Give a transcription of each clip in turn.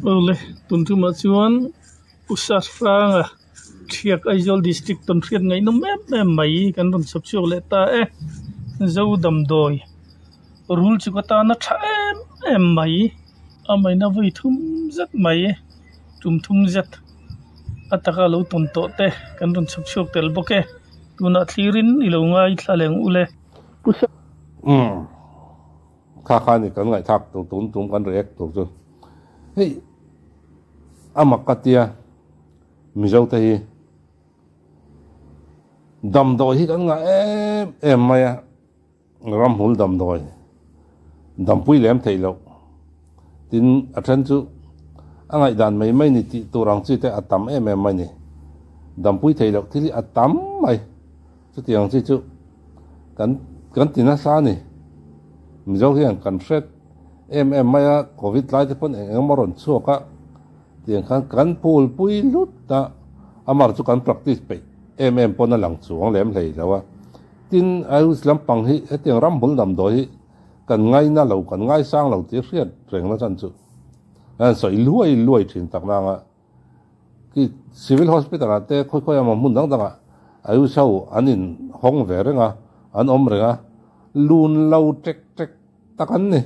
Awle, tun tumah chuan Pu Sahranga Thiak Aizawl District tawn hriat ngaihnawm em em mai kan rawn chhawp chhuak leh ta e. Zo damdawi rul chu ka tana tha em em mai, a maina vawi thum zet mai, tum thum zet a taka lo tawn tawh te kan rawn chhawp chhuak tel bawk e. Tunah thlirin i lo ngaithla leng ule. Pu Sa. Umm. Kha kha ni kan ngaihthlak tur tun tum kan react tur chu hei a mak ka tia Mizo te hi damdawi hi kan ngah em em mai a ramhmul damdawi dampui lem theih loh tin a then chu a ngaihdan mai mai ni tih tur ang chi te a tam em em mai ni dampui theih loh thil hi a tam mai. Chutiang chi chu kan kan ti nasa a ni. Mizo hian kan hret em em mai a, Covid lai te pawn eng eng emaw rawn chhuak a, tiang khan kan pulpui hlut a, amar chu kan practice peih em em pawn a lang chuang lem hlei lo a. Tin, Ayush lampang hi hetiang ram bul damdawi hi kan ngaina lo, kan ngaisang lo tih hriat reng na chan chu an sawi luai luai thin tak nang a. Khi Civil Hospital ah te khawi khawi emaw hmun dang dang ah Ayush ho an in hawng ve reng a, an awm reng a, lun lo tek tek tak an ni.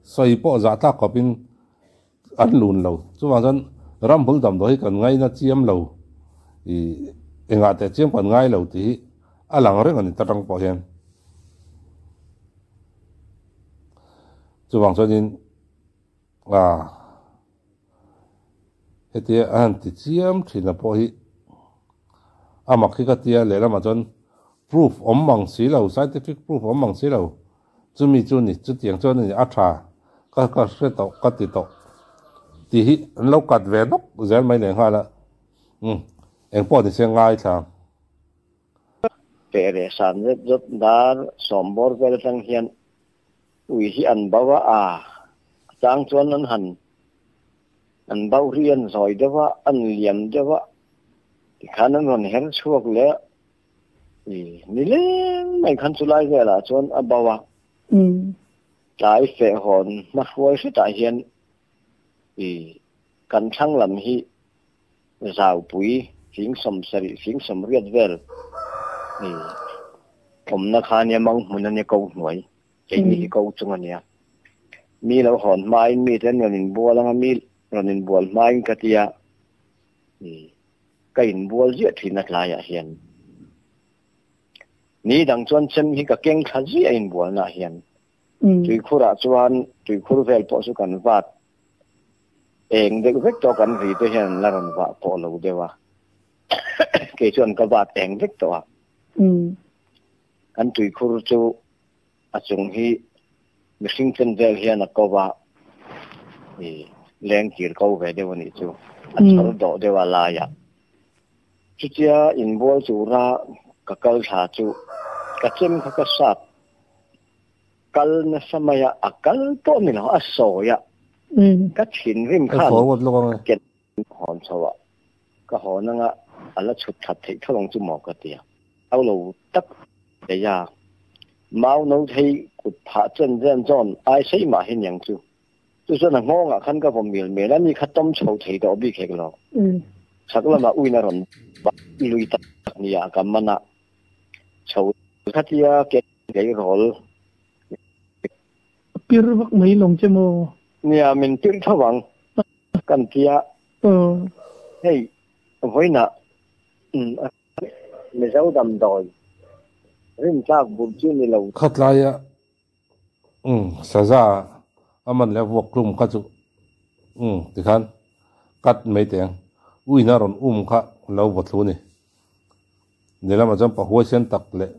Sawi pawh zah tlak khawp in an lun lo. Chuvang chuan ramhmul damdawi hi kan ngaina chiam lo i engah teh chiam kan ngai lo tih hi a lang reng a ni ta tang pawh hian. Chuvang chuanin ah. Hetia a han ti chiam thin a pawh hi a mak hi ka tia lehlamah chuan proof awm mang si lo, scientific proof awm mang si lo, chumi chu ni chutiang chuan a ni a tha ka ka hre tawh ka ti tawh tih hi an lo cut ve nawk zel mai leh nghal a, umm engpawh ni se ngaithla ang. Peh leh san zet zawt dar sawmbawr vel atang hian ui hi an bo a, a chang chuan an han an bo ri an zawi deuh a, an liam deuh a, tikhan an rawn her chhuak leh i nileng mai khan chulai velah chuan a bo a. Tlai feh hawn hmahruai hretah hian i kan thlang lam hi Zaupui fing sawmsarih fing sawmriat vel i awmna kha ania mang hmun ania ko hnuai keini hi ko chung ania mi lo hawn hmain mi te an rawn inbual anga mi rawn inbual hmain ka tia i ka inbual ziah thin a tlaiah hian ni dang chuan chem hi ka keng thla ziah inbualnaah hian tuikhurah chuan tuikhur vel pawh chu kan vat Eng deuh vek tawh kan ri te hian an la rawn vah pawh lo deuh a, kei chuan ka vat eng vek tawh a. Kan tuikhur chu a chung hi mihring chen vel hian a ko va, i leng kir ko ve deuh a nih chu, a chawr dawh deuh a laiah. Chutia inbual tura ka kal thla chu ka chem kha ka sat. Kal nasa mai a, a kal pawh ni lo, a sawi a. Ka thinrim khan ka ken hawn chho a, ka hawn anga a la chhut that theih tho ang chu maw ka ti a. Au lo tak ei a, mau no thei kut phah chen zen zawn ai sei mah hi niang chu. Chu chuan a nghawngah khan ka vaw mial mial a, ni kha tawm chho thei tawh bik hek lo. Chhak lamah uina rawn lui tak nia ka man a, chho khatia ken Tleirawl. Pir vak mai lawng che maw? Nia, min pir tho ang kan tia. Hei, vawiinah Mizo damdawi rintlak bur chu ni lo. Khatlaia saza a man leh vuak tlum kha chu tikhan cut mai teh ang. Uina rawn um kha lo vaw thlu a ni. Lehlamah chuan pa huaisen tak leh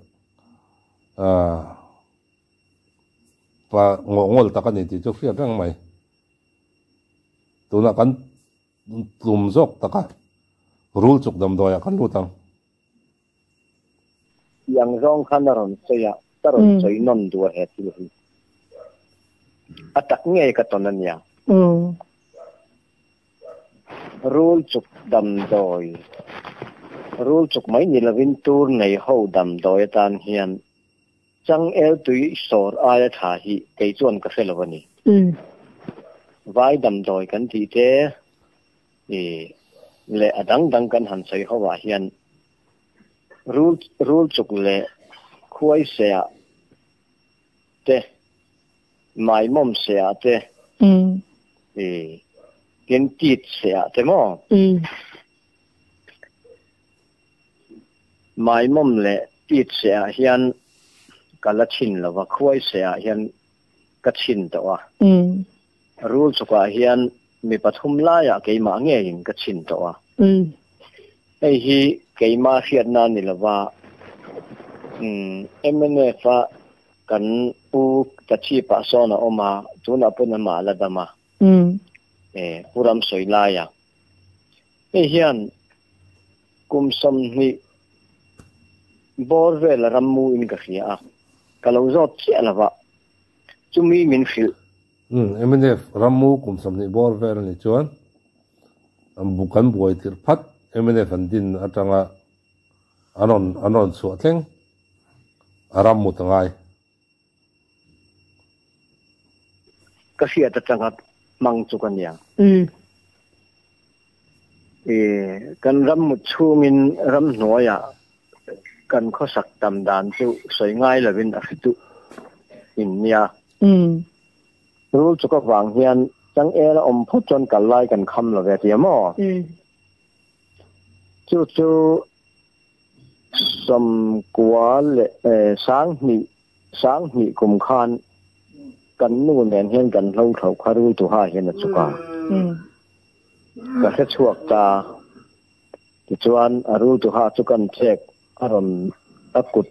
pa ngawh ngawl tak a ni tih chu hriat reng mai. Tunah kan tlum zawk tak a, rul chuk damdawiah kan lut ang. Tiang zawng khan a rawn sawi a, ka rawn sawi nawn duh a he thil hi. A tak ngei ka tawn a nia. Rul chuk damdawi, Rul chuk mai ni lovin tur nei ho damdawi atan hian changel tui sawr aia tha hi kei chuan ka hre lo a ni. Vai damdawi kan tih te ih leh a dang dang kan han sawi ho ah hian rul rul chuk leh khuai seh ah te maimawm seh ah te ih tin tit seh ah te maw maimawm leh tit seh ah hian ka la chhin lo va khuai seh ah hian ka chhin tawh a. Rul chukah hian mi pathum laiah keimah ngeiin ka chhin tawh a. Hei hi keimah hriatna a ni lova, mnf a kan pu Tachhipah sawn a awm a, tunah pawn amah a la dam a, Pu Ramsawilaia. Hei hian kum 20 bawr vel a rammu in ka hria a, ka lo zawt chiah lova, chumi min hrilh. Umm, mnf rammu kum 20 bawr vel a nih chuan kan buai tirh phat mnf an din atanga an rawn an rawn chhuah thleng a rammu ta ngai. Ka hriat atanga hmang chu ka nia. Kan ram mut chhungin ramhnuaiah kan khawsak tam dan chu sawi ngai lovin a hre duh in nia. Rul chuk avang hian changel a awm phawt chuan kal lai kan kham lo ve tia maw? Chu chu 19 20 kum khan kan nu nen hian kan hlo thlo kha rul tuha hian a chuk a. Ka hre chhuak ta. Tichuan a rul tuha chu kan chek a rawn a kut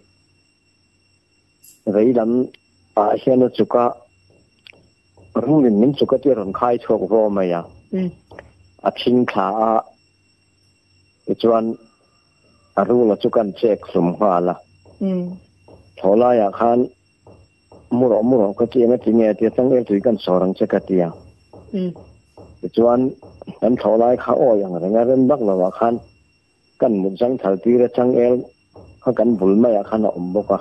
vei lam ah hian a chuk a, rulin min chuk a tih a rawn khai chhuak vaw mai a. A thing thla a. Tichuan a rula chu kan chek hlum nghal a. Thaw laiah khan mu rawh mu rawh ka ti eng a ti nge a ti a, changel tui kan sawr ang che ka ti a. Tichuan kan thaw lai kha awi ang reng a, rem vak lovah khan kan mut zang thal tir a, changel kha kan bul maiah khan a awm bawk a.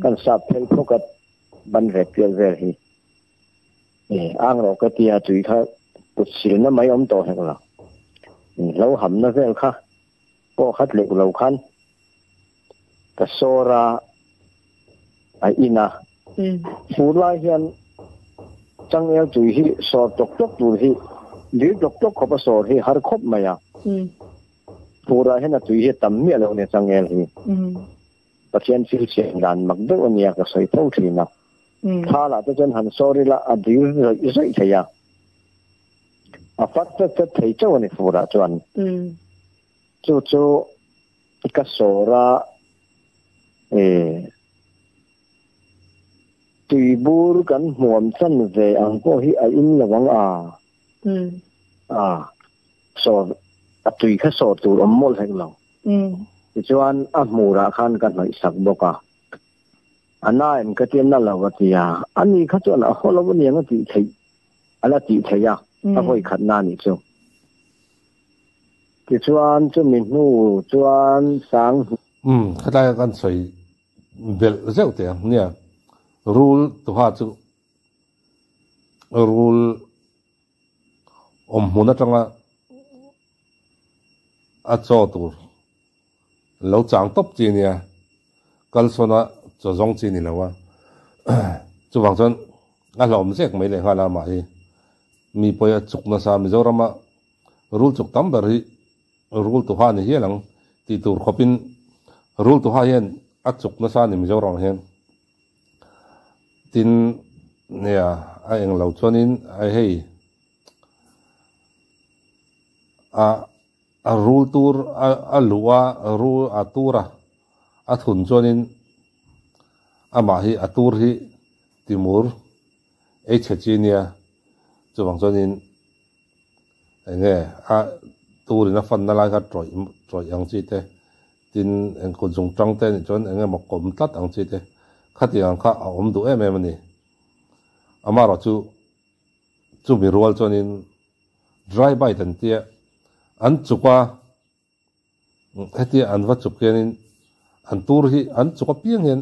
Kan sap phel phawk a ban ve pial vel hi. Ang rawh ka ti a, tui kha kut silna mai awm tawh hek lo. Hlo hamna vel kha pawh khat leh lo khan ka sawr a, a in a. Fur lai hian changel tui hi sawr tawk tawk tur hi dil tawk tawk khawp a sawr hi har khawp mai a. Furah hian a tui hi a tam miah lo nia changel hi. Pathian thil siam dan mak deuh a nia ka sawi fo thin a. Thla lah te chuan han sawr ila a dil zawih zawih thei a. A fat chat chat thei chauh a ni furah chuan. Chu chu ka sawr a tuibur kan hmuam chan ve ang pawh hi a in lo ang a. A sawr a tui kha sawr tur awm mawlh hek lo. Tichuan a hmurah khan ka hnawih sak bawk a. A na em ka tia na lo a ti a, ani kha chuan a haw lo aniang a tih theih a la tih theih a, a vawi khat na anih chu. Tichuan chumi hnu chuan sang. Umm khataia kan sawi belh zeuh teh ang nia, rul tuha chu rul awm hmun atanga a chaw tur lo chang tawp chi ania, kalsawn a chaw zawng chi ni lo a, chuvang chuan a hlawm zek mai leh nghal a amah hi mi pawi a chuk nasa Mizorama rul chuk tam ber hi rul tuha ni hial ang tih tur khawpin rul tuha hian a chuk nasa a ni Mizoramah hian. Tin, nia a eng lo chuanin a hei a a rul tur a a luh a rul a tur a a thun chuanin amah hi a tur hi timur ei chhe chi nia chuvang chuanin eng nge a turin a fanna lai kha tawih tawih ang chi te tin eng kut zung tang te anih chuan eng emaw kawm tlat ang chi te khatiang ang kha a awm duh em em a ni. Amaherawhchu chumi rual chuanin dry bite an tia an chuk a hetia an va chuk hianin an tur hi an chuk apiang hian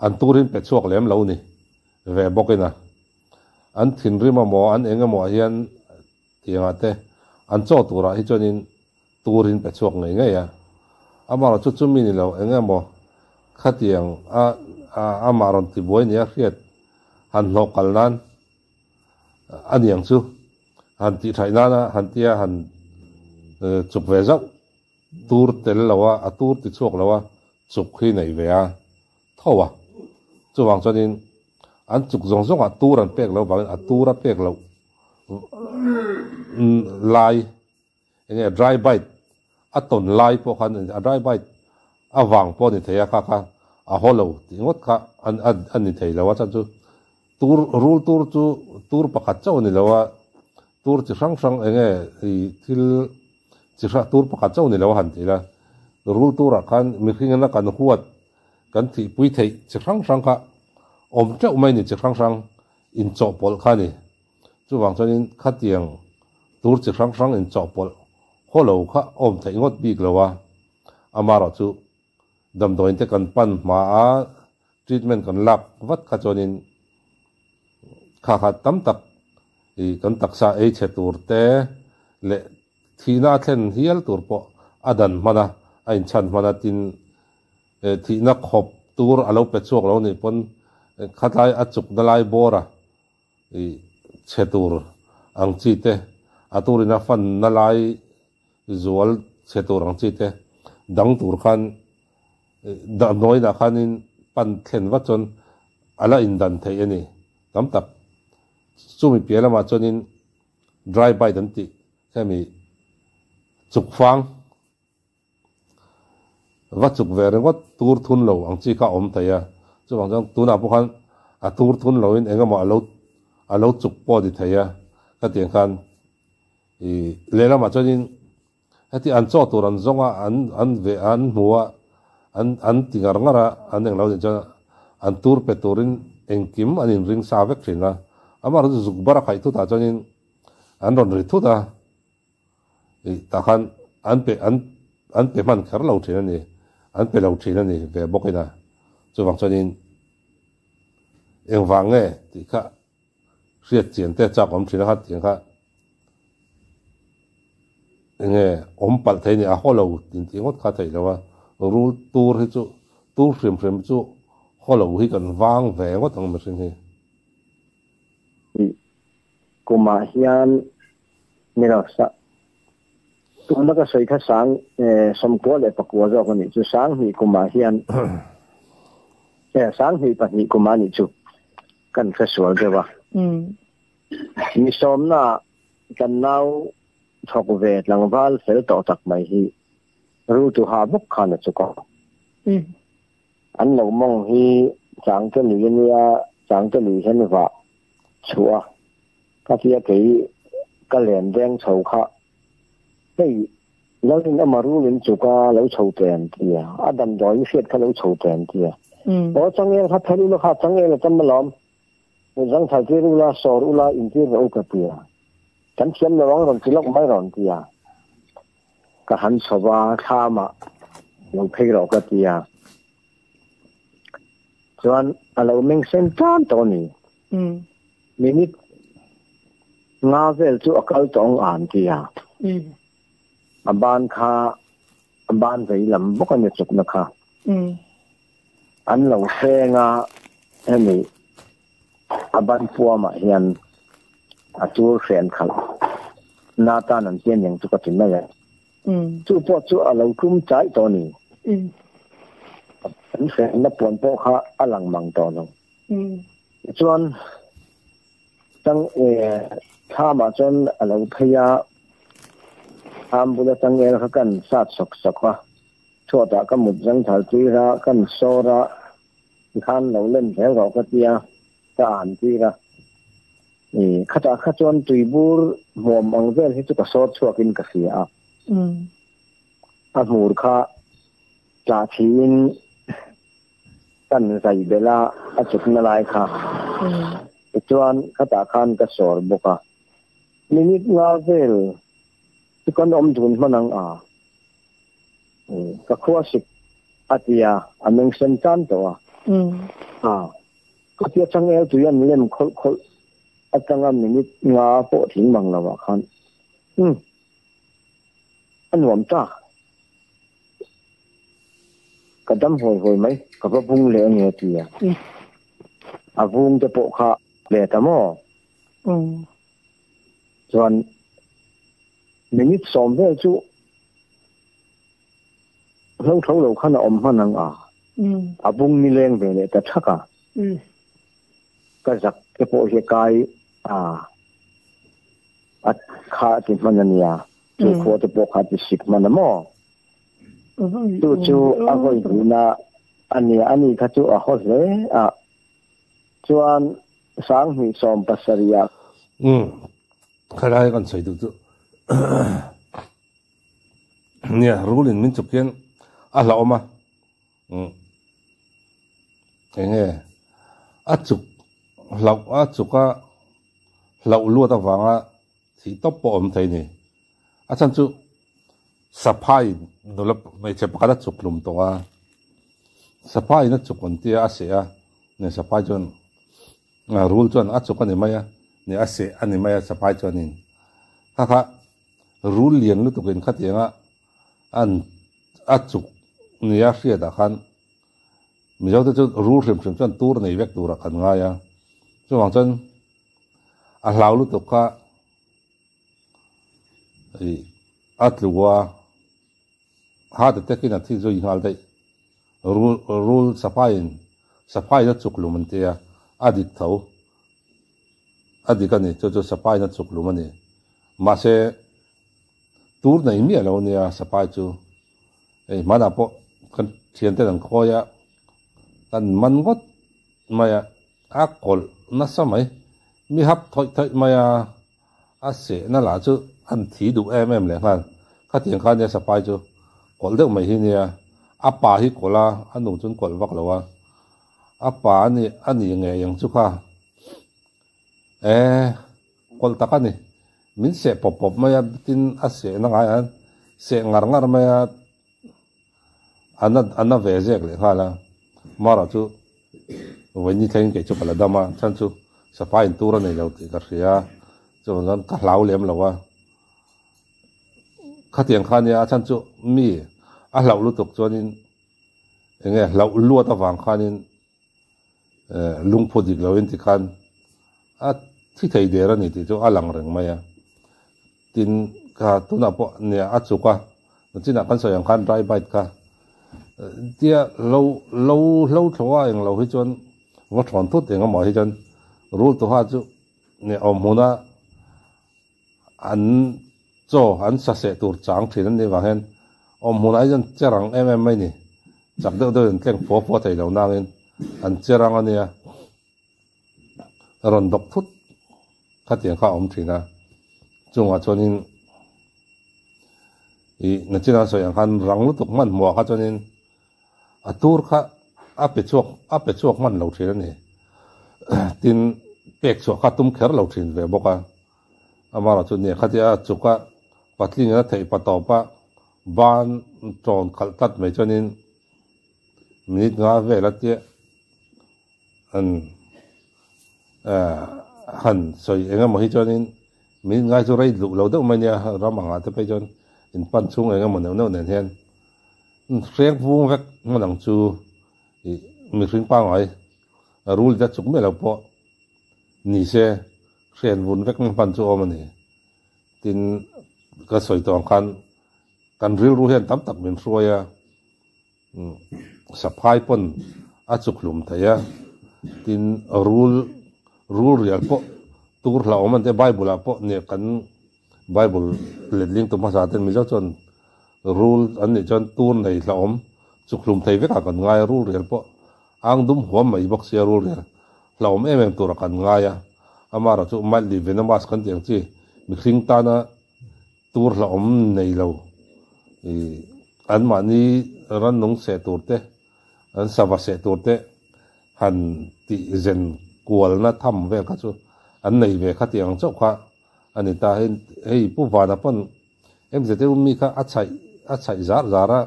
an tur hi an pe chhuak lem lo ni ve bawkin a an thinrim amaw an eng emaw ah hian Tiangah te an chaw turah hi chuanin turin pe chhuak ngei ngei a. Amaherawhchu chumi ni lo eng emaw khatiang a amah rawn tibuai nia hriat han hlawh kal nan a niang chu han tihṭhaih nana han tia han chuk ve zauh tur tel lo a, a tur ti chhuak lo a chuk hi nei ve a tho a. Chuvang chuanin an chuk zawng zawngah tur an pek loh vangin a tur a pek loh lai enge dry bite a tawn lai pawh khan a dry bite a vang pawh a ni thei a kha kha a haw lo tih ngawt kha a ni thei lo a chhan chu tur rul tur chu tur pakhat chauh a ni lo a tur chi hrang hrang enge ih thil chi hrang tur pakhat chauh a ni lo a han tih la rul turah khan mihring ina kan huat kan thihpui theih chi hrang hrang kha awm teuh mai a ni chi hrang hrang inchawhpawlh kha a ni. Chuvang chuanin khatiang tur chi hrang hrang inchawhpawlh haw lo kha awm theih ngawt bik lo a, amaherawh chu damdawiin te kan pan hma a treatment kan lak vat kha chuanin kha kha tam tak ih kan taksa ei chhe tur te leh thihna a thlen hial tur pawh a dan hman a, a inchhan hman a tin thihna khawp tur a lo pe chhuak lo nih pawn khatlai a chukna lai bawr a I chhe tur ang chi te, a turin a fanna lai zual chhe tur ang chi te dang tur khan damdawiinah khanin pan thlen vat chuan a la indan theih a ni tam tak. Chumi piah lamah chuanin dry bite an tih hemi chuk fang Va chuk ve ringawt tur thun lo ang chi kha a awm thei a, chuvang chuan tunah pawh khan a tur thun loin eng emaw alo alo chuk pawh a ni thei a, khatiang khan ih lehlamah chuanin heti an chaw tur an zawng a, an an ve an hmu a, an an ti ngar ngar a, an englo nih chuan an tur pe turin engkim an inring sa vek thin a, amaherawhchu zuk bar a khaih thutah chuanin an rawn ri thut a. Ih tah khan an pe an an pe hman kher lo thin a ni, an pe lo thin a ni ve bawk ina. Chuvang chuanin engvang nge tih kha hriat chian te chak awm thin a kha tiang kha enge awm palh thei a ni a haw lo tih tih ngawt kha theih lo a, rul tur hi chu tur hrim hrim chu haw lo hi kan vang ve ngawt ang mihring hi. Ih kumah hian Ni lo, sa tuna ka sawi kha sang sawmkua leh pakua zawk a nih chu. Sang hnih kumah hian sang hnih pahnih kumah a nih chu kan hre sual deuh a. Mi sawmna kan nau thawk ve tlangval fel tawh tak mai hi ru tu ha bawk khan a chuk a. An lo mawng hi changte lui a nia, changte lui hian vah chhuah a. Ka tia kei ka len deng chho kha hei Lalin ama rulin chuk a lo chho ten tia a damdawi hriat kha lo chho ten tia aw changel kha phel ula kha changel a tam alawm zangthal tir ula sawr ula intir rawh u ka tia kan thiam lo ang rawn ti lawk mai rawn tia ka han chho va thlama lo phei rawh ka tia chuan a lo meng sen tan tawh a ni. Minute nga vel chu a kal tawh ang an ti a. A ban kha a ban vei lam bawk a ni chukna kha. An lo hreng a hemi a ban puamah hian a tur hren khalh na tan an ti aniang chu ka ti mai a. Chu pawh chu a lo tlum chai tawh a ni. An hrenna puan pawh kha a lang mang tawh lo. Tichuan, chang thlamah chuan a lo phei a, thlam bula changel kha kan sat sawk sawk a, chhuatah ka mut zangthal tir a, kan sawr a, tikhan lo len zel rawh ka tia, ka an tir a. Khatah kha chuan tuibur hmuam ang vel hi chu ka sawr chhuakin ka hria a. A hmur kha tlah thiin Kan zai belh a, a chukna lai kha. Tichuan khatah khan ka sawr bawk a. Minute nga vel chu kan awm dun hman ang a. Ka khua sik a ti a, a meng sen tan tawh a. A, ka tia changel tui an lem khawlh khawlh atanga minute nga pawh tling mang lo ah khan. Um a nuam ta. Ka dam hawi hawi mai, ka va vung leh ange a ti a. A vung te pawh kha leh ta maw? Chuan minute sawm vel chu hlo tho lo khan a awm hman ang a. A vung nileng ve leh ta thak a. Ka zak te pawh hi a kai a, a kha a ti hman a nia. Chu khua te pawh kha a ti sik hman a maw? Chu chu a vawi hnihna a nia, ani kha chu a haw hle a. Chuan 2017 ah. Umm, khalai kan sawi duh chu nia rul in min chuk hian a hlauhawm a, umm eng nge a chuk hlauh a chuk a hlauh luat avanga thih tawp pawh awm thei ni. A chhan chu Saphai nula hmeichhe pakhat a chuk hlum tawh a, Saphaiin a chuk an tia a seh a, ne Saphai chuan rul chuan a chuk a ni mai a, ne a seh a ni mai a Saphai chuanin kha kha rul lian lutukin khatianga an a chuk nia hriatah khan Mizote chu rul hrim hrim chuan tur nei vek turah kan ngai a, chuvang chuan a hlau lutuk kha Ih a tlu a, heart attack in a thi zui nghal daih. Rul rul saphaiin saphaiin a chuk lum an ti a, a dik tho. A dik a ni, chu chu saphaiin a chuk lum a ni. Mahse tur nei miah lo nia saphai chu. Hei hmanah pawh kan thianten an khawi a, kan man ngawt mai a, a kawlh nasa mai. Mi hap thawih thawih mai a. A sehna lah chu an thi duh em em leh nghal. Khatiang kha nia sapai chu kawlh deuh mai hi nia. A pa hi kawlh a, a nu chuan kawlh vak lo a. A pa a ni a ni ngei ang chu kha. E, kawlh tak a ni. Min seh pawp pawp mai a, tin a sehna ngai an seh ngar ngar mai a. A na a na ve zek leh nghal a, Mara chu vawiin ni thlengin kei chu ka la dam a, chhan chu sapai in tur a nei lo tih ka hria a, chuvang chuan ka hlau lem lo a, khatiang kha nia a chhan chu mi a hlauh lutuk chuanin eng nge hlauh luat avang khanin lungphu dik loin tikhan a thi thei der a ni tih chu a lang reng mai a. Tin, kha tunah pawh nia a chuk a, nachinah kan sawi ang khan dry bite kha tia lo lo hlo thlawh a englo hi chuan va thawn thut eng emaw hi chuan rul tuha chu nia awm hmuna an chaw an sa seh tur chang thin an nih vang hian awm hmunah hi chuan che rang em em mai ni. Chak deuh deuhin an tleng fua fua thei lo nangin an che rang a nia. Rawn dawk thut khatiang kha a awm thin a. Chungah chuanin ih nachina sawi ang khan rang lutuk hmanhmawh kha chuanin a tur kha a pe chhuak a pe chhuak hman lo thin a ni. Tin, pek chhuah kha tum kher lo thin ve bawk a. Amaherawh chu nia khatia a chuk a, patling in a theih pa tawp a, ban tawn khalh tlat mai chuanin minute nga vel a tia an han sawi eng emaw hi chuanin minute ngai chu rei luh lo deuh mai nia ram angah te phei chuan in pan chhung eng emaw neuh neuh nen hian hreng vung vek hman ang chu ih mihring pangngai rul te chuk miah lo pawh ni se hriat vun vek hman chu awm a ni. Tin, ka sawi tawh ang khan kan rilru hian tam tak min hruai a, saphai pawn a chuk hlum thei a, tin rul rul rial pawh tur hlauhawm an tia Bible ah pawh nia kan Bible letling tu hmasa ten Mizo chuan rul an nih chuan tur nei hlauhawm chuk hlum thei vekah kan ngai a, rul rial pawh ang dum huam mai bawk sia rul rial hlauhawm em em turah kan ngai a, amaherawh chu mildly venomous kan tih ang chi mihring tana tur hlauhawm nei lo ih anmahni rannung seh tur te an sava seh tur te han tih zen kualna tham vel kha chu an nei ve kha tih ang chauh kha a ni ta. Hei hei Pu Vana pawn MZU mi kha a chhaih a chhaih zar zar a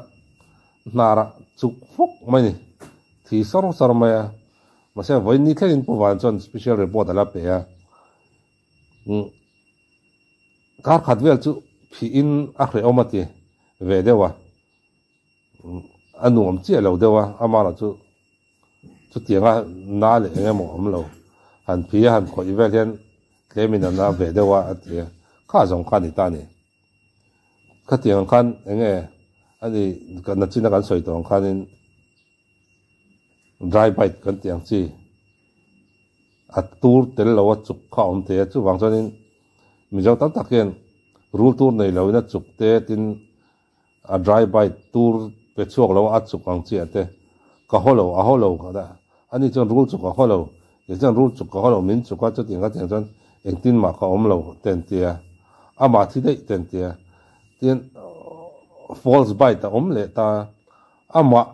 hnarah chuk fawk mai a ni thi sawr sawr mai a mahse vawiin ni thlengin Pu Vana chuan special report a la pe a. Kar khat vel chu phiin a hrehawm a ti ve deuh a, a nuam chiah lo deuh a, amah chu chutianga na leh eng emaw awm lo han phi a han khawih vel hian tlemin a na ve deuh a a ti a, kha zawng kha a ni ta a ni. Khatiang ang khan eng nge a ni nachina kan sawi tawh ang khanin dry bite kan tih ang chi a tur tel lo a chuk kha a awm thei a, chuvang chuanin Mizo tam tak hian rul tur nei loin a chuk te tin a dry bite tur pe chhuak lo a chuk ang chiah te ka haw lo a haw lo ani chuan rul chuk a haw lo kei chuan rul chuk ka haw lo min chuk a chutiang ka tiang chuan engtin mah ka awm lo te an tia amah thi daih te an tia tin false bite a awm leh ta amah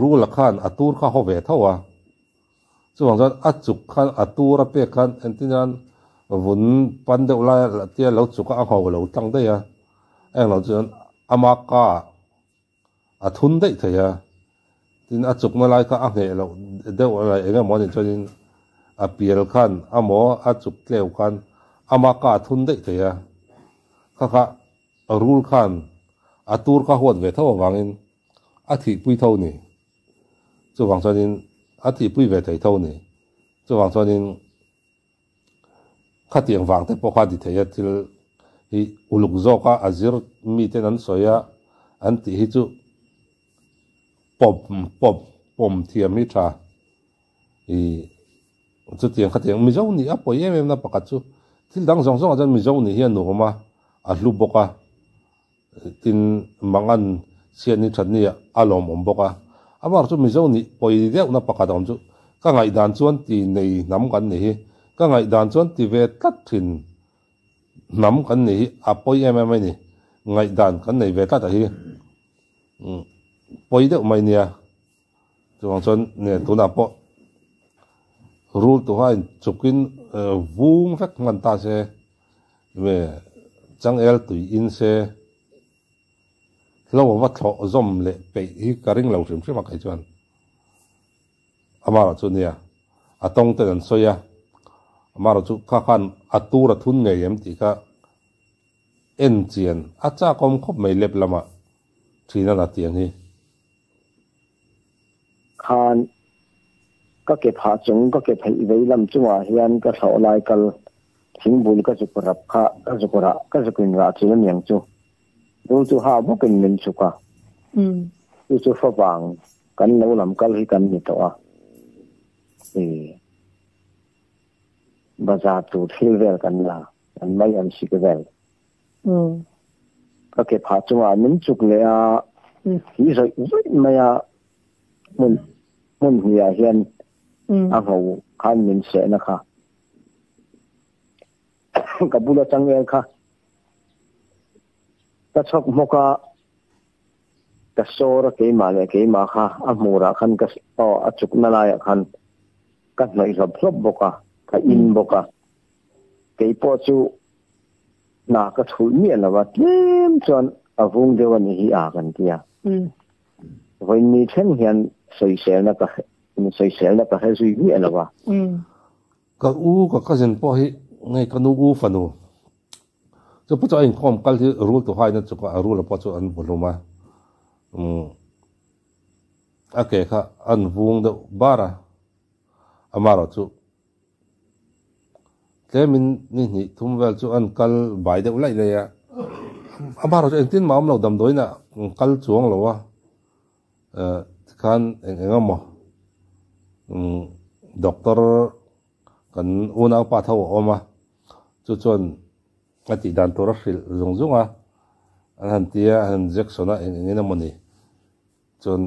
Rula khan a tur kha haw ve tho a, chuvang chuan a chuk khan a tur a pek khan engtin hian vun pan deuh lai a tia lo chuk a a ngho lo tlang daih a, a englo chuan ama ka ah a thun daih thei a, tin a chukna lai kha a ngheh loh deuh lai eng emaw anih chuanin a pial khan amaw a chuk tleu khan ama ka a thun daih thei a, kha kha rul khan a tur kha huat ve tho avangin A thihpui tho ni. Chuvang chuanin a thihpui ve thei tho ni. Chuvang chuanin khatiang vang te pawh kha a ti thei a, thil hi uluk zawka a zir miten an sawi a, an tih hi chu pawm pawm pawm thiam hi tha. Ih chutiang khatiang Mizo nih a pawi em em na pakhat chu thil dang zawng zawngah chuan Mizo nih hi a nuam a, a hlu bawk a. Tin, Mangan chhiat ni that ni a lawmawm bawk a. Amah chu Mizo nih pawi deuhna pakhat a awm chu ka ngaihdan chuan ti nei hnam kan ni hi, ka ngaihdan chuan ti ve tlat thin hnam kan ni hi a pawi em em a ni. Ngaihdan kan nei ve tlat a hi pawi deuh mai nia. Chuvang chuan nge tunah pawh rul tuha inchukin vung vek hman ta se, nge changel tui in se, hlo va thlawh zawm leh peih hi ka ring lo hrim hrim a kei chuan. Amaherawhchu nia, a tawng ten an sawi a, amaherawhchu kha khan a tur a thun ngei em tih kha en chian a chakawm khawp mai lep lamah thin a na tiang hi. Khan ka ke phah chung ka ke pheih vei lam chungah hian ka thlawh lai kal thingbul ka zuk rap kha ka zuk rah ka zuk in rah chil aniang chu rul chu ha bawkin min chuk a chu chu favang kan lo lam kal hi kan ni tawh a i bazar tur thil vel kan la kan mai an sik vel Ka ke phah chungah min chuk leh a, hi zawih zawih mai a, hmun hmun hnih ah hian a ngho khan min sehna kha. Ka bula changel kha ka chhawk hmawk a, ka sawr a keimah leh keimah kha a hmurah khan ka aw a chukna laiah khan ka hnawih hlawp hlawp bawk a, ka in bawk a. Keipawh chu Hna ka chhulh miah lo a, tlem chuan a vung deuh a ni hi a kan ti a. Vawiin thleng hian sawiselna ka sawiselna ka hre zui miah lo a. Ka u ka cousin pawh hi ngei ka nu u fanu chu pawh chu a inkhawm kal hi rul tu haina chu a rul a pawh chu an vaw hlum a, a ke kha an vung deuh bar a, amaherawh chu Tlemin ni hnih thum vel chu an kal bai deuh laih laih a, amaherawhchu engtin mah awm lo damdawiin ah an kal chuang lo a, tikhan eng eng emaw doctor kan unaupa tho a awm a, chu chuan a tih dan tur a hrilh zung zung a, an han ti a, an han injection a eng engin emawni chuan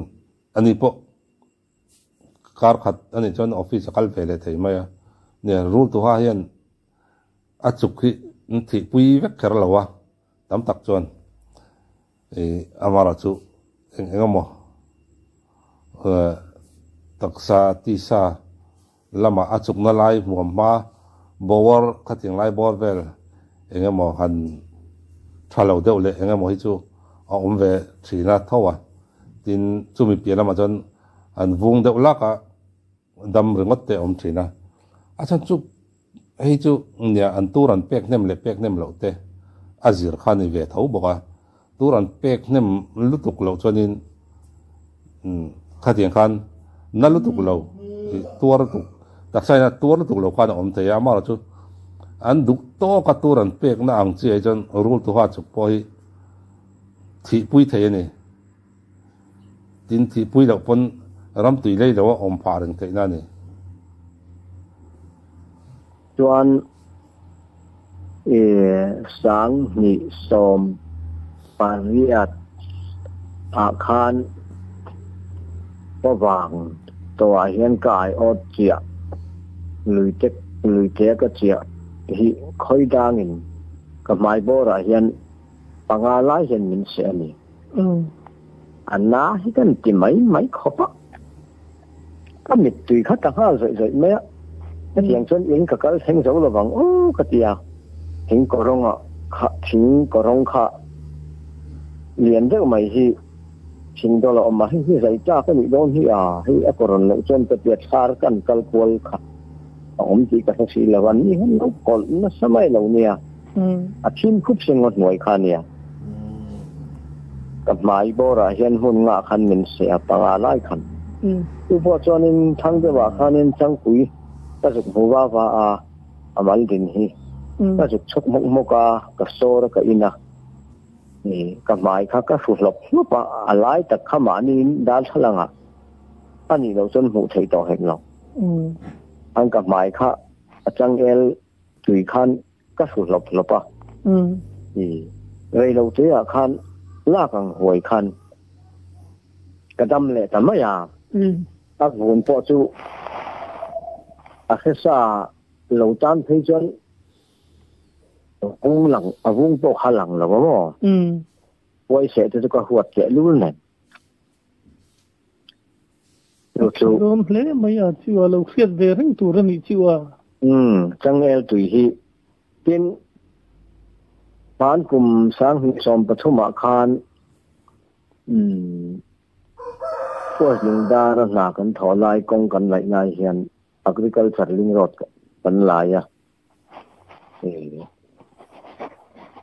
ani pawh. Kar khat a nih chuan office a kal ve leh thei mai a, nia rul tuha hian a chuk hi an thihpui vek kher lo a, tam tak chuan ih amara chu eng eng emaw taksa tisa lamah a chukna lai hmuam hma bawr khatiang lai bawr vel eng emaw han tha lo deuh leh eng emaw hi chu a awm ve thin a tho a, tin chumi piah lamah chuan an vung deuh lak a dam ringawt te a awm thin a, a chhan chu hei chu nia an tur an pek hnem leh pek hnem loh te. a zir kha ni ve tho bawk a, tur an pek hnem lutuk loh chuanin khatiang khan na lutuk lo tuar lutuk taksa in a tuar lutuk lo khan a awm thei a, amaherawhchu an duh tawk a tur an pekna ang chiah hi chuan rul tuha chuk pawh hi thihpui thei a ni. Tin, thihpui loh pawn ram tui lei lo a awm phah reng theihna a ni. Chuan 2018 ah khan pawvang tawhah hian ka aiawt chiah luite luitea ka chiah hi khawi dangin ka hmai bawrah hian panga lai hian min seh a ni. A na hi kan ti mai mai khawp a. Ka mittui kha ta nghal zawih zawih mai a. Hetiang chuan in ka kal thleng zo lovang aw ka ti a. Thing kawrawng ah kha thing kawrawng kha lian deuh mai hi thing dawl a awm a, hei hi zai tlak a nih dawn hi a, hei a kawrawn loh chuan ka tia thlar kan kal kual kha a awm tih ka hre si lo a, ni hian lo kawlh nasa mai lo nia. A thim khup se ngaw hnuai kha nia. Ka hmai bawrah hian hmun ngah khan min seh a, panga lai khan. Chu pawh chuanin thang deuhah khanin changpui ka zuk hmu va va a, a mal din hi. Ka zuk chhuk hmuk hmuk a, ka sawr a ka in a. Ka hmai kha ka hru hlawp hlawp a, a lai tak kha mahniin darthlalangah a nih loh chuan hmuh theih tawh hek lo. An ka hmai kha a changel tui khan ka hru hlawp hlawp a. Rei lo te ah khan lak ang huai khan ka dam leh ta mai a. A vun pawh chu a hresa lo tan phei chuan vung lang a vung pawh kha lang lo a maw. Huaiseh te chu ka huat teh lul nen. Chu chu. Dawn hle mai a chu a lo hriat ve reng tur a nih chu a. Umm changel tui hi tin hman kum 2013 ah khan umm Forest Lungdar a hna kan thawh lai kawng kan laih lai hian Agriculture Link Road kan lai a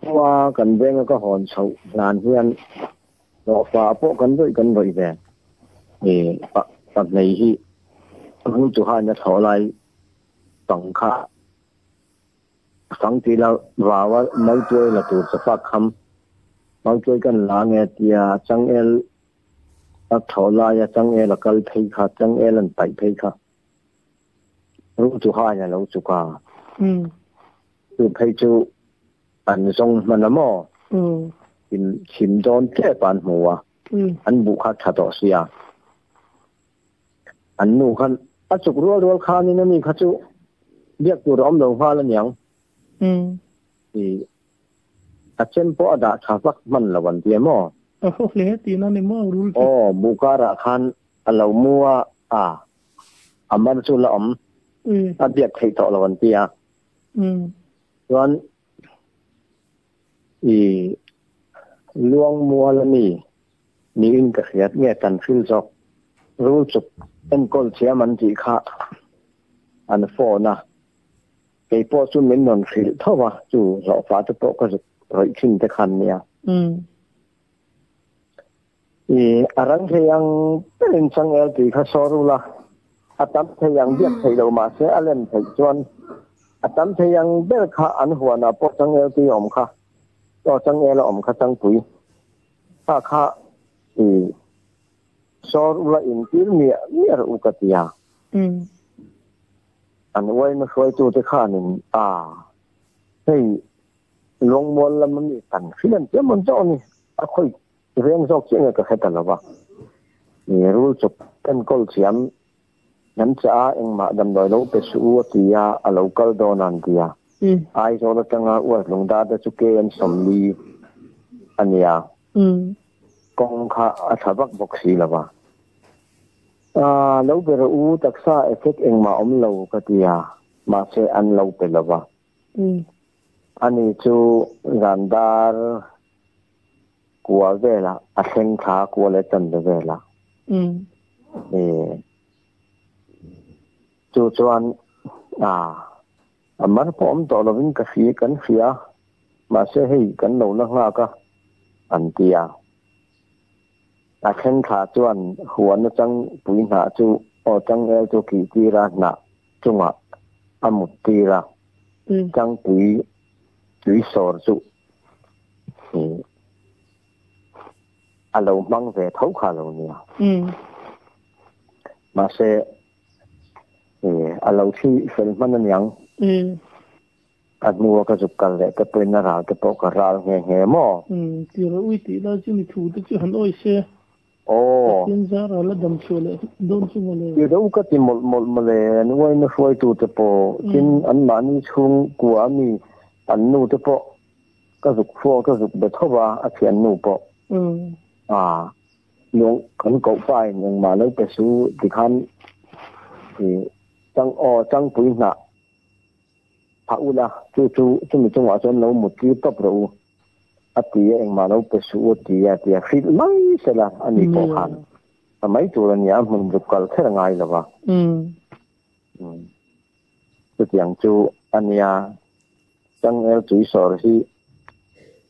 khua kan venga ka hawn chhoh hlan hian Hlawhfa pawh kan rawih kan rawih ve. Pa hnei hi rul chu hain a thlawh lai pang kha fang ti la vau a mautuai la tur chafa kham mautuai kan la nge tia changel a thlawh lai a changel a kal phei kha changel an paih phei kha rul chu hain a lo chuk a chu phei chu an zawng hman a maw? Chim dawn tep a an hmu a, an buh kha tha tawh sia. An nu khan a chuk rual rual khanin ani kha chu biak tur a awm lo nghal aniang. A chem pawh a dah tha vak hman lo an ti a maw? A haw hle tihna ni maw rul chu? Aw, buh karah khan a lo mu a, a mar chu la awm, a biak theih tawh lo an ti a. Chuan i Luangmual a mi niin ka hriat nge kan hril zawk rul chuk enkawl thiam an tih kha an phone a, kei pawh chu min rawn hrilh tho a, chu hlawhfa te pawh ka zuk rawih thin te khan nia. I a rang thei ang berin changel tui kha saw rul a, a tam thei ang biak theih loh mahse a lem theih chuan a tam thei ang ber kha an huanah pawh changel tui a awm kha, aw changel a awm kha changpui kha kha i saw rul a intir miah miah rawh u ka ti a. An uaima hruaitute khanin a hei Lawngmual lam a mi kan hriat chiam an zawh a ni. A khawi veng zawk chiah nge ka hre ta lo va. Rul chuk enkawl thiam an chah a, engmah damdawi lo pe suh u a ti a, a lo kal dawn a an ti a. Aizawl atanga Uar Lungdar te chu KM 40 a nia. Kawng kha a tha vak bawk si lo va. Lo pe rawh u, taksa effect engmah awm lo ka ti a, mahse an lo pe lo va. Ani chu zan dar kua velah a thleng thla kua leh chanve velah. Chu chuan a mar pawh awm tawh lovin ka hria kan hria. Mahse hei kan lo la nghak a, an ti a. A then thla chuan huan atang pui hnah chu aw changel chu kih tir a hnah chungah a mut tir a, changpui tui sawr chu a lo hmang ve tho kha lo nia. Mahse a lo thi fel hman aniang. A hnua ka zuk kal leh te pawhin a ral te pawh ka ral nghe nghe maw? Umm, tir a ui tih lai chu mi thu te chu han awi se. Aw. Pathian zar a la dam chhuah leh dawn chu mawle. Tir a u ka ti mawlh mawlh mawle, an uaina hruaitu te pawh, tin anmahni chhungkua a mi an nu te pawh ka zuk hrual ka zuk be tho va, a thiannu pawh. Aa, nuang kan koh pa in engmah lo pe su tikhan i chang aw changpui hnah Phah ula, chu chu chumi chungah chuan lo mut tir tawp rawh u, a ti a, engmah lo pe suh u a ti a, tia hrilh mai sela a ni pawh khan a mai tur a nia, a hmun zuk kal kher a ngai lo va. Chutiang chu a nia, Changel Tuisawr hi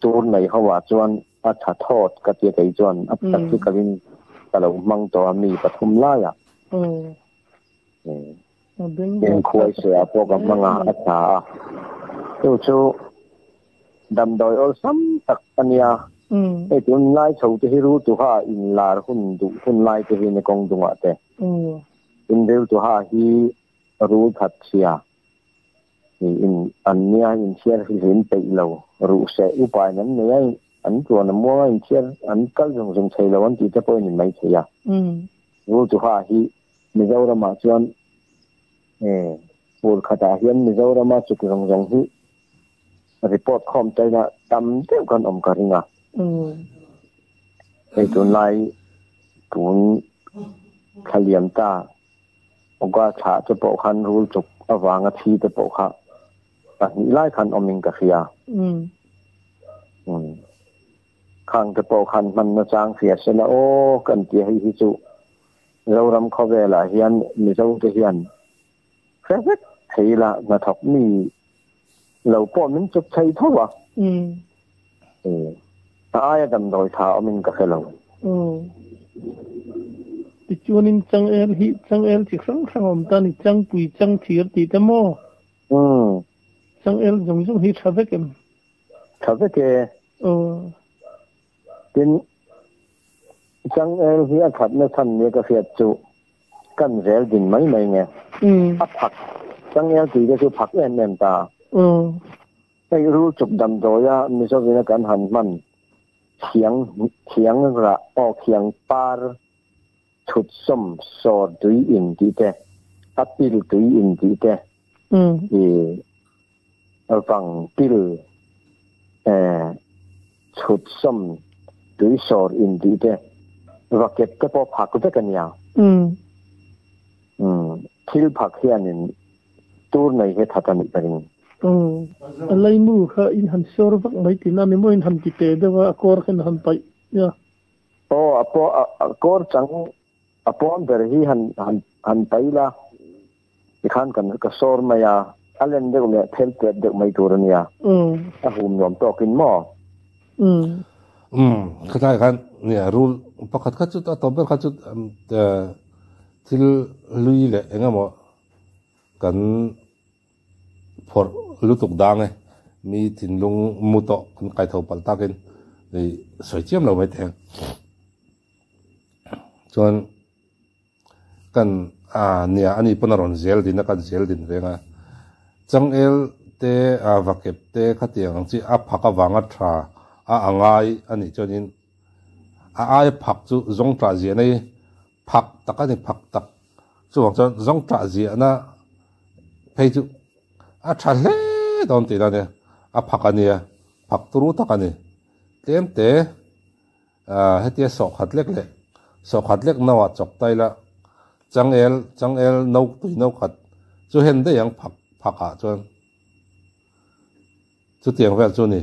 tur nei ho ah chuan a tha thawt ka tia kei chuan a practical in ka lo hmang tawh a mi pathum laiah. Inkhuaiseh ah pawh ka hmang a, a tha a. Chu chu damdawi awlsam tak a nia. Hei tunlai chho te hi Rultuha inlar hun duh hun lai te hi ni kawng dungah te. Tin Riltuha hi rul that chhia in an nia inthiar hlim peih lo ruhseh upain an nei a, an tuan a muang a inthiar an kal zung zung thei lo an tih te pawh in mai thei a. Rultuha hi Mizoramah chuan fur khatah hian Mizorama chuk zawng zawng hi report khawm taina tam deuh kan awm ka ring a. Hei tunlai tun thla liam ta August thla te pawh khan rul chuk avanga thi te pawh kha pahnih lai khan awmin ka hria. Khang te pawh khan hman nachang hria sela aw kan ti hei hi chu Zoram khawvelah hian Mizo te hian hre vek thei ila hnathawk mi lo pawh min chuk thei tho a. A aia damdawi tha awmin ka hre lo. Tichuanin changel hi changel chi hrang hrang a awm ta a ni, changpui, changthir tih te maw? Changel zawng zawng hi tha vek em? Tha vek e. Tin, Changel hi a thatna chhan nia ka hriat chu kan zel din mai mai nge. A phak, Changel tui te chu phak em em ta. Hei rul chuk damdawia Mizovina kan han hman thiang thiang rah aw khiang par chhut sawm sawr tui in tih te, a pil tui in tih te, i vang pil chhut sawm tui sawr in tih te va kep te pawh phak vek a nia. Thil phak hianin tur nei hi that a nih ka ring. A laimu kha in han sawr vak mai tihna a ni maw in han ti teh deuh a, a kawr kha in han paih nia. Aw a pawh a kawr chang a pawn ber hi han han han paih la Tikhan kan ka sawr mai a, a len deuh leh phel tep deuh mai tur a nia. A hum nuam tawkin maw? Umm, khatlai khan nia rul pakhat kha chu a tawp ber kha chu thil hlui leh eng emaw kan phawrh lutuk dang e, mi thinlung mu tawh kan kaitho palh takin sawi chiam lo mai teh ang. Chuan Kan a nia ani pawn a rawn zel din a kan zel din reng a. Changel te a vakep te khatiang ang chi a phak avanga tha a angai a nih chuanin a aia phak chu zawng tah ziahna hi phak tak a ni phak tak. Chuvang chuan zawng tah ziahna phei chu a tha hle dawn tihna a nia. A phak a nia, phak turu tak a ni. Tlem te. Hetia sawhkhat lek leh sawhkhat lek no ah chawk ta ila changel changel no tui no khat chu hen daih ang phak phak ah chuan chutiang vel chu ni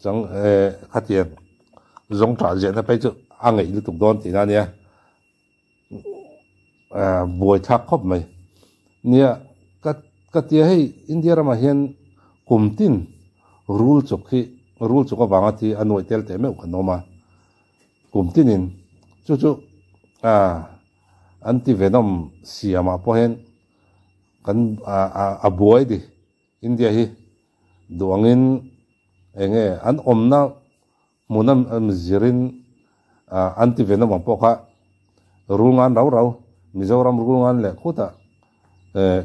chang eh khatiang zawng tah ziahna phei chu a ngeih lutuk dawn tihna ania buai thlak khawp mai nia ka ka tia hei India ramah hian kum tin. Rul chuk hi rul chuk avanga thi a nuaih tel teh meuh kan awm a, kum tinin chu chu anti venom siamah pawh hian kan a buai di India hi duh angin eng nge an awmna hmuna zirin anti venom ang pawh kha rul ngan rau rau Mizoram rul ngan leh khutah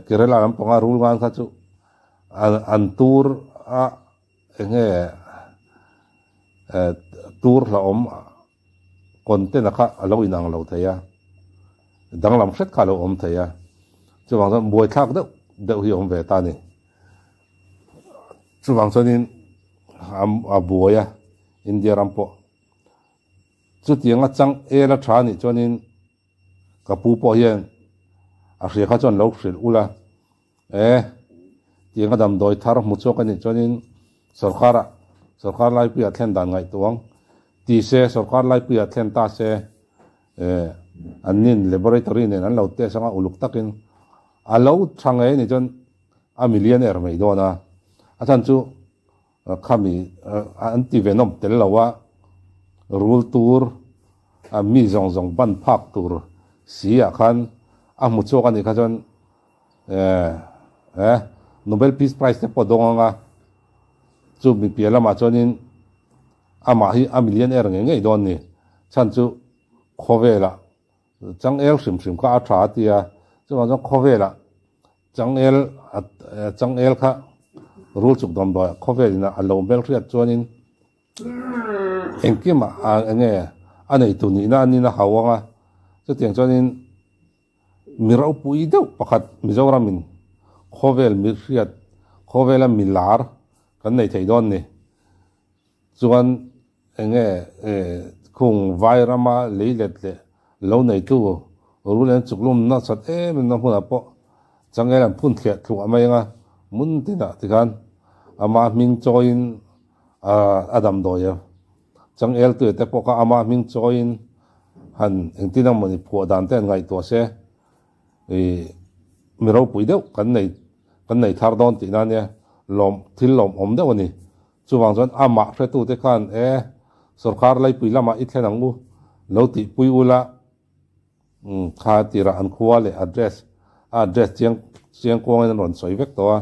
Kerala lampanga rul ngan kha chu an tur a eng nge tur hlauhawm content a kha a lo inang lo thei a, danglam hret kha a lo awm thei a, chuvang chuan buaithlak deuh deuh hi a awm ve ta a ni. Chuvang chuanin a buai a India ram pawh chutianga chang el a tha a nih chuanin ka pu pawh hian a hria kha chuan lo hrilh ula E, tianga damdawi thar hmu chhuak a nih chuanin sorkara sorkar laipuiah thlen dan ngaihtuang ti se, sorkar laipuiah thlen ta se, e, an nin laboratory nen an lo test anga uluk takin a lo tha ngei a nih chuan a millionaire mai dawn a, a chhan chu khami an ti ve nawm tel lo a, rul tur a mi zawng zawng ban phak tur si ah khan a hmu chhuak a nih kha chuan Eh, eh, Nobel Peace Prize te pawh dawng anga chu mi piah lamah chuanin amah hi a millionaire ngei ngei dawn ni. Chhan chu khawvelah changel hrim hrim kha a tha a ti a, chuvang chuan khawvelah changel changel kha rul chuk dawmdawiah khawvelin a lo hmelhriat chuanin engkimah enge a neitu nihna a nina hau anga chutiang chuanin Mi ropui deuh pakhat Mizoramin khawvel mi hriat, khawvela mi lar kan nei thei dawn ni. Chuan enge khung vai rama lei let leh lo neitu rul en chuklum nasat em em na hmunah pawh changel an phun thliah thluah mai anga hmun tinah tikhan ama hming chawiin a damdawi a. Changel tuia te pawh kha ama hming chawiin han engtin ang mawni phuah dan te han ngaihtuah se ih mi ropui deuh kan nei kan nei thar dawn tihna ania lawm thil lawmawm deuh a ni. Chuvang chuan amah hretute khan e sorkar laipui lamah i thlen ang u lo tihpui ula kha tirah an khua leh address a address chiang chiang kuangin an rawn sawi vek tawh a,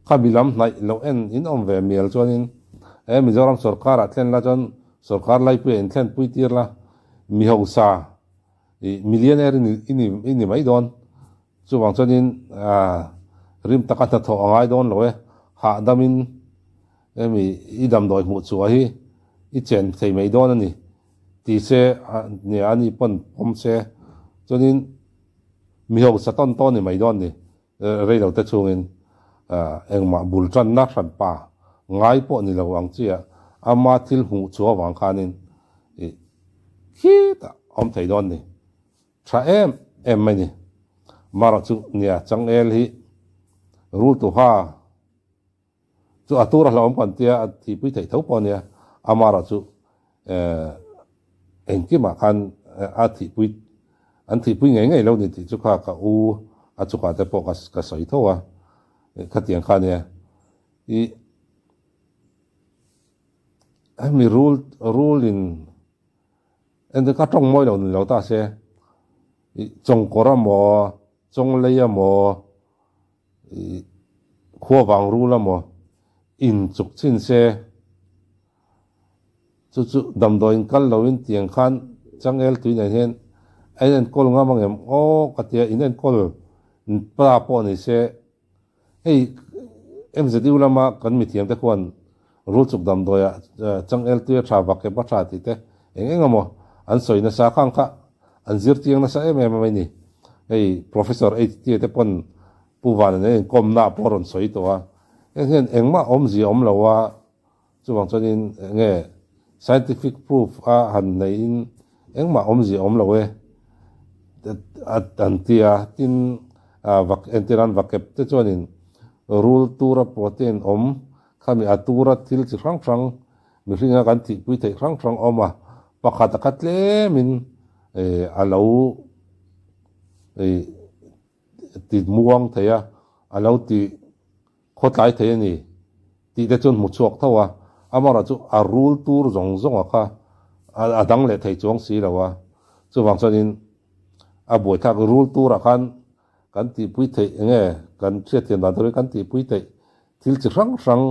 kha mi lam hnaih loh en in awm ve mial chuanin he Mizoram sorkarah thlen la chuan sorkar laipuia in thlen pui tir la mi hausa ih millionaire i ni i ni i ni mai dawn chuvang chuanin ah rim taka hnathawh a ngai dawn lo e hahdamin hemi i damdawi hmuh chhuah hi i chen thei mai dawn a ni. Ti se nia a ni pawn pawm se chuanin mi hausa tawn tawn ni mai dawn ni rei lo te chungin engmah bul tanna hran pa ngai pawh ni lo ang chiah ama thil hmuh chu avang khanin ih khitah awm thei dawn ni tha em em mai ni marawh chu nia changel hi rul tuha Chu a tur a hlauhawm kan tia a thihpui theih tho pawh a nia, amarawh chu engkimah khan a thihpui an thihpui ngei ngei lo ni tih chu kha ka u a chukah te pawh ka sawi tho a, khatiang kha a nia. Ih hemi rul rul in eng ka tawng mawi lo ni lo ta se ih chawngkawr amaw chawnglei amaw Ih khua vang rul a maw? In chuk chin se. Chu chu damdawiin kal loin tiang khan changel tui nen hian a inenkawl ngam ang em? Aw ka tia inenkawl pa pawh ni se. Hei MZU lama kan mithiam te khuan rul chuk damdawiah changel tui a tha vak em a tha tih te eng eng emaw an sawi nasa khang kha an zir chiang nasa em em mai ni. Hei Professor HT te pawn Pu Vana nen inkawmna pawh a rawn sawi tawh a, heng hian engmah awmzia awm lo a, chuvang chuanin enge scientific proof a han neihin engmah awmzia awm lo e an ti a, tin entirhan vakep te chuanin rul tura protein awm khami a tura thil chi hrang hrang mihringa kan thihpui theih hrang hrang awm a, pakhat a kha tlemin a lo ti muang thei a, a lo ti khawtlai thei a ni. Tih te chuan hmu chhuak tho a, amaherawhchu a rul tur zawng zawng a kha a dang leh thei chuang si lo a, chuvang chuanin a buaithlak rul turah khan kan tihpui theih eng nge kan hriatthiam dan turin kan tihpui theih thil chi hrang hrang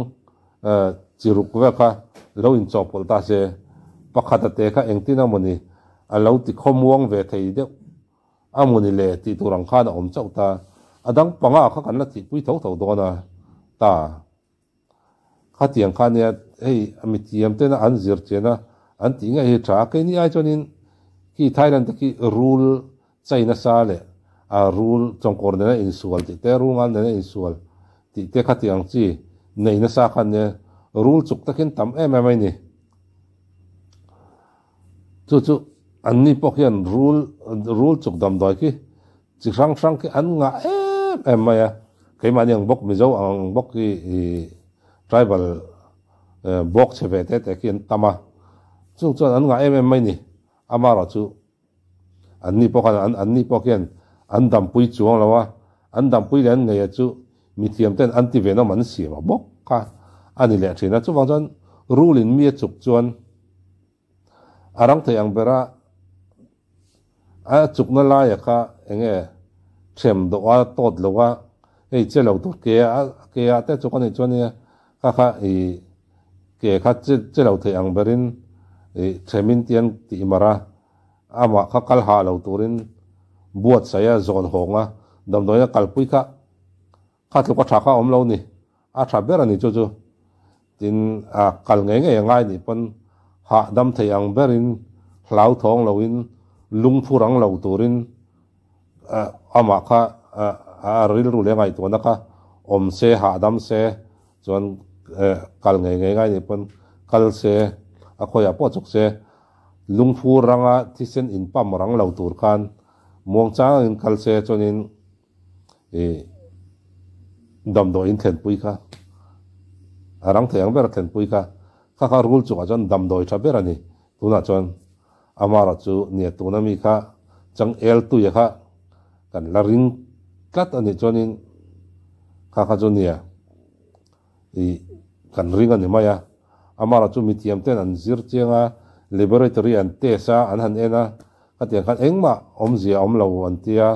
chi ruk vel kha lo inchawhpawlh ta se, pakhat a te kha engtin amawni a lo ti khawmuang ve thei deuh amawni le tih tur ang khan a awm chauh ta, a dang panga kha kan la tihpui tho tho dawn a ta. Khatiang kha nia hei mithiam tena an zir chian a an tih ngei hi tha a, keini ai chuanin khi Thailand te khi rul chai nasa leh a rul chawngkawr nena insual tih te rul ngal nena insual tih te khatiang chi nei nasa kha nia rul chuk takin tam em em a ni. Chu chu anni pawh khian rul rul chuk damdawi khi chi hrang hrang khi an ngah em em mai a, keimahni ang bawk Mizo ang bawk hi ih tribal bawk chhe ve te te khi an tam a, chung chuan an ngah em em mai ni, amaherawhchu anni pawh khan an anni pawh khian an dampui chuang lo a, an dampui leh an ngei a chu mithiam ten an ti ve nawm an siam a bawk kha a ni leh thin a, chuvang chuan rul in mi a chuk chuan. A rang thei ang bera a chukna laia kha eng nge ṭhem dawh a tawt lo a, hei che lo tur ke a ke ah te chuk a nih chuan nia kha kha ih ke kha che che lo thei ang berin ih ṭhemin tian tih mar a, amah kha kal hah lo turin buatsaih a zawn hawng a, damdawiin a kalpui kha Kha tluk a tha kha awm lo ni, a tha ber a ni chu chu. Tin, a kal ngei ngei a ngai nih pawn hahdam thei ang berin hlauthawng loin lungphu rang lo turin amah kha a rilru leh ngaihtuahna kha awm se hahdam se chuan kal ngei ngei ngai nih pawn kal se a khawiah pawh chuk se lungphu ranga thisen inpam rang lo tur khan muangchangin kal se chuanin ih damdawi in thlenpui kha a rang thei ang ber a thlenpui kha kha kha rul chungah chuan damdawi tha ber a ni tunah chuan amaherawh chu nia tuna mi kha chang el tuia kha kan la ring tlat a nih chuanin kha kha chu nia ih kan ring a ni mai a amaherawh chu mithiam ten an zir chiang a laboratory an test a an han en a khatiang khan engmah awmzia awm lo an tia.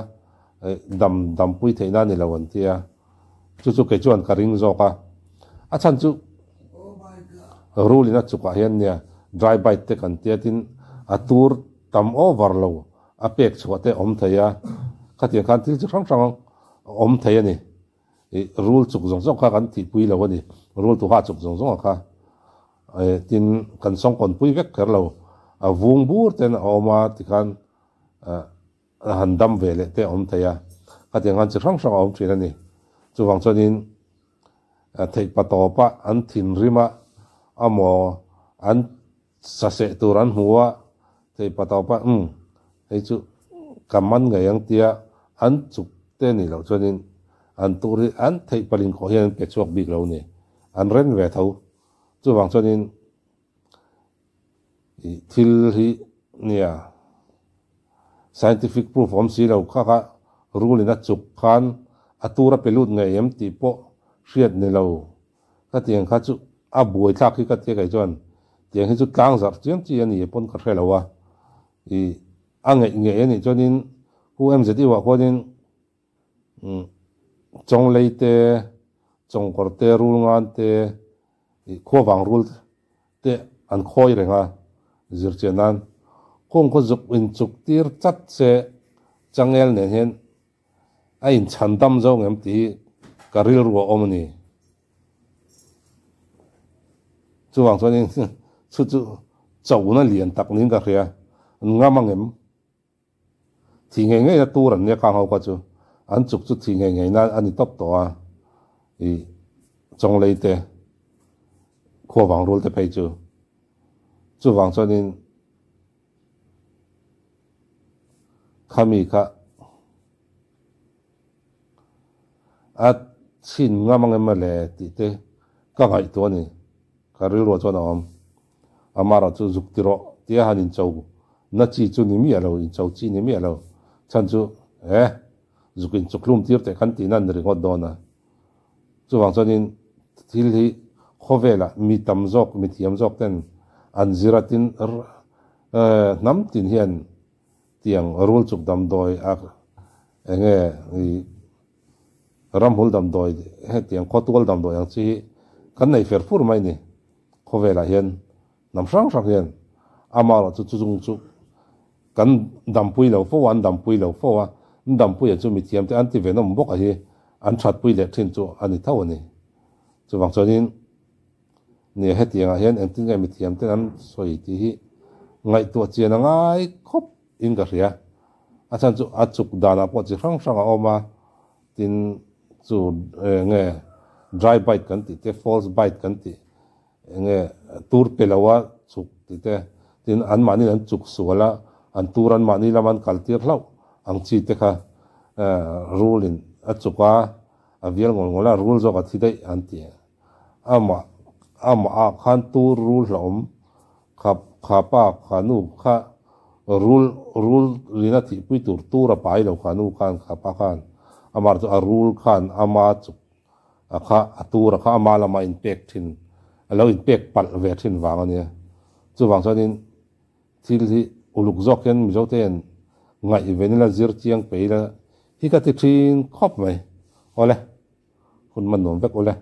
Dam dampui theihna a ni lo an ti a, chu chu kei chuan ka ring zawk a, a chhan chu rul in a chukah hian nia dry bite te kan tia tin a tur tam over lo a pek chhuah te awm thei a, khatiang khan thil chi hrang hrang awm thei a ni. Ih rul chuk zawng zawng kha kan thihpui lo a ni, rul tuha chuk zawng zawng a kha tin kan sawngkawnpui vek kher lo, a vung bur ten a awm a tikhan A han dam ve leh te a awm thei a, khatiang khan chi hrang hrang a awm thin a ni. Chuvang chuanin theihpa tawpa an thinrima amaw an saseh tur an hmu a, theihpa tawpa umm hei chu ka man ngei ang tia an chuk te nih loh chuanin an tur hi an theihpa linkhawh hian an pe chhuak bik lo a ni, an ren ve tho. Chuvang chuanin Ih thil hi nia scientific proof awm si lo kha kha rul in a chuk khan a tur a pe lut ngei em tih pawh hriat ni lo ka tiang kha chu a buai thlak hi ka tia kei chuan tiang hi chu tlang zarh chiam chi a ni pawn ka hre lo a ih a ngeih ngei a nih chuanin hu MZU ah khuanin Chawnglei te, Chawngkawr te, Rulngan te, ih khuavang rul te an khawi reng a, zirchian nan kawng khaw zuk inchuk tir chat se changel nen hian a inchhan dam zo ngem tih hi ka rilru a awm a ni. Chuvang chuanin chu chu chona lian tak niin ka hria, an ngam angem? Thih ngei ngei na tur an nia kang ho kha chu an chuk chu thih ngei ngei na a ni tawp tawh a, ih chawnglei te khuavang rul te phei chu chuvang chuanin khami kha a chhin ngam ang em le tih te ka ngaihtuah a ni ka rilruah chuan a awm. Amaherawh chu zuk ti rawh tia han incho na chi chu ni miah lo, incho chi ni miah lo. Chhan chu eh zuk inchuk hlum tir teh khan tihna a ni ringawt dawn a. Chuvang chuanin thil hi Khawvela mi tam zawk, mi thiam zawk ten an zir a tin hnam tin hian tiang rul chuk damdawi a enge i ramhul damdawi hetiang khawtual damdawi ang chi hi kan nei fer fur mai ni. Khawvelah hian hnam hrang hrang hian amaherawh chu chuzung chu kan dampui lo fo a, an dampui lo fo a, an dampuia chu mithiam te an ti venawm bawk a hi an thatpui leh thin chu a ni tho a ni. Chuvang chuanin nia hetiangah hian engtin nge mithiam ten an sawi tih hi ngaihtuah chian a ngai khawp in ka hria. A chhan chu a chuk danah pawh chi hrang hrang a awm a, tin chu enge dry bite kan tih te, false bite kan tih enge tur pe lo a chuk tih te, tin anmahni an chuk sual a, an tur anmahni lama an kal tir hlauh ang chi te kha rul in a chuk a, a vial ngawl ngawl a, rul zawk a thi daih an ti. Amah amah ah khan tur rul hlauhawm kha kha pa kha nu kha rul rul rina thihpui tur tur a pai lo kha nu khan kha pa khan amah chu a rul khan ama chuk a kha a tur a kha ama lama inpek thin a lo inpek palh ve thin vang a nia. Chuvang chuanin thil hi uluk zawk hian Mizote hian ngaihven ila zir chiang pe ila hi ka ti thin khawp mai. Awle, hun man nuam vek ule.